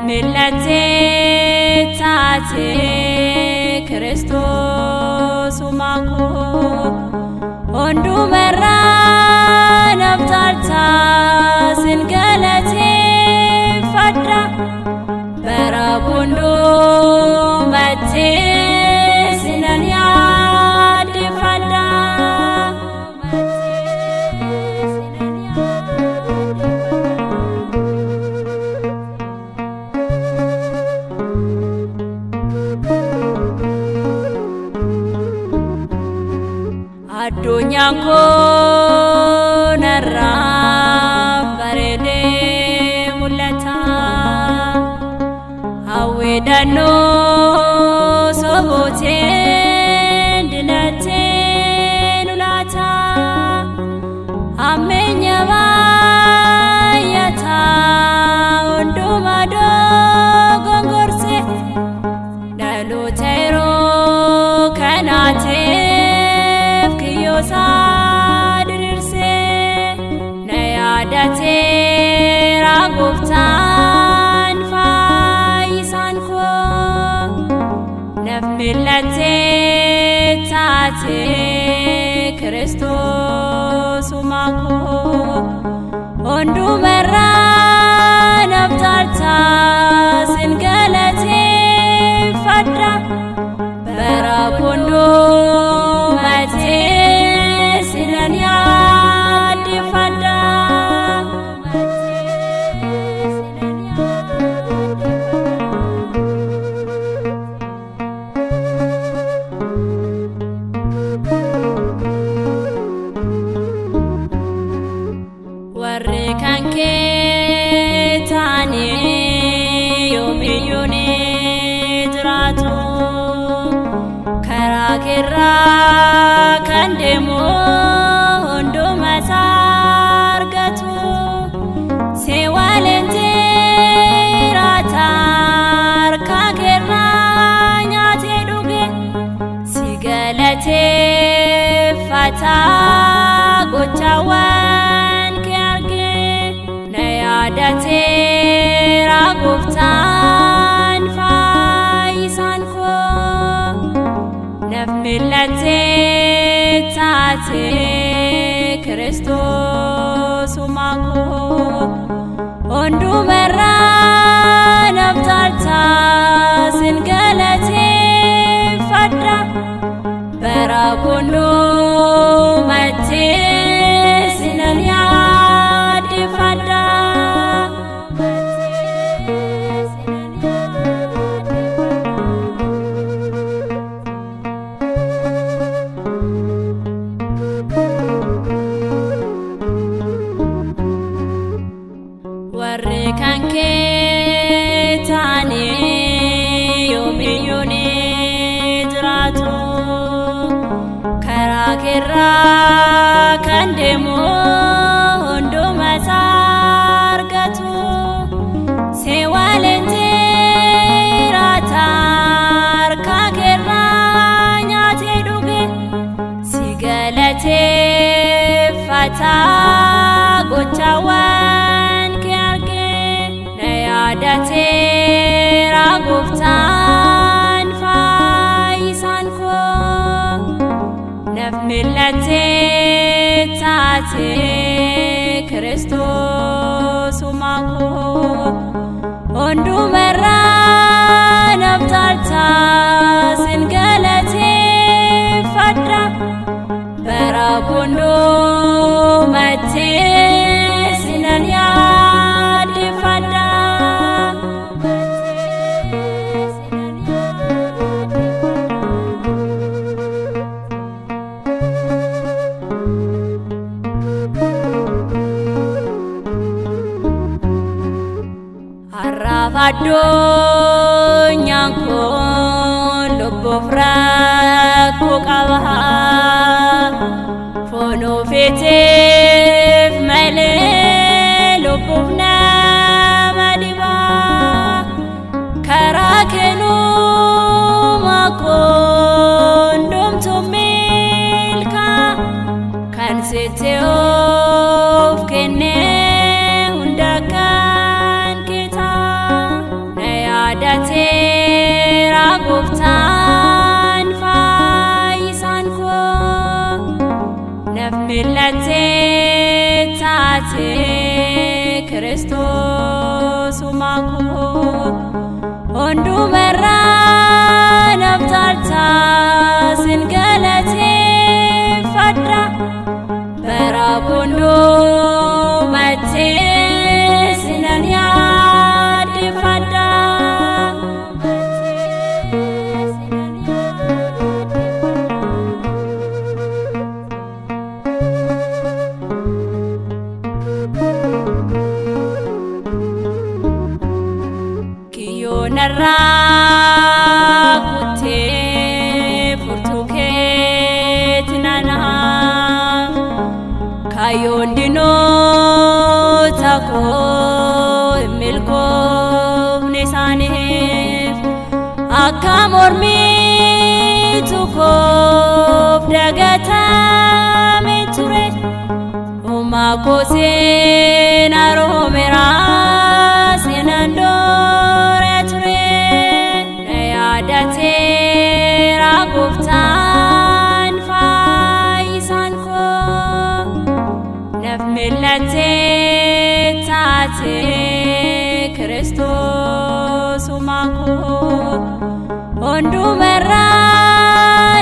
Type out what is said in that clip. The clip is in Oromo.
Millatee taatee Kiristoosuma koo hundumarraa naaf taaltaa sin galateeffadha bara hundumattee sinan yaaddeffadha. Addunyaan koo narraa bareedee mul'ata. Hawwiidhannoo sobooteen diinateen ulaata. Hammeenya baay'ata hundumaa dogongorse. Dhaloota yeroo kanaatiif kiyyoosaa diriirsee na yaadateera gooftaan fayyisaan koo naaf millatee taatee Kiristoosuma koo hundumarraa naaf taaltaa sin galateeffadha bara hundumattee sinan yaaddeffadha. Warri kan kee ta'anii yoomiyyuu ni jiraatu. Karaa keerraa kan deemu hunduma isaa argatu. Si waliin jiraata harka keerraa nyaatee dhuge. Si galateeffata gochaawwan kee arge. Na yaadateera gooftaan fayyisaan koo. Naaf millatee taatee Kiristoosuma koo hundumarraa naaf taaltaa sin galateeffadha bara hundumattee sinan yaaddeffadha. Warri kan kee ta'anii yoomiyyuu ni jiraatu. Karaa keerraa kan deemu hunduma isaa argatu. Si waliin jiraata harka keerraa nyaatee dhuge. Si galateeffata gochaawwan kee arge. Na yaadateera gooftaan fayyisaan koo. Naaf millatee taatee Kiristoosuma koo hundumarraa naaf taaltaa sin galateeffadha bara hundumattee sinan yaaddeffadha. Har'aaf addunyaan kun lubbuuf rakkoo qaba. Foon ofiitiif malee lubbuuf nama dhiba. Karaa kennuma koo hundumtuu milkaa kan sitti of kennee hunda kan keetaa. Na Mil'attee taatee Kiristoos uumaa koo, hundumarraa naaf taaltaa sin galateeffadha. Bara hundumattee sinan yaaddeffadha. Kiyyoonarraa kuttee furtuu keetti nanaaf, kaayyoon diinota koo hin milkoofne isaaniif, akka mormitu koof dagatame ture. Uumaa koo seenaa roomeraa seenaan doore ture. Na yaadateera gooftaan fayyisaan koo. Naaf mil'attee taatee Kiristoos uumaa koo, hundumarraa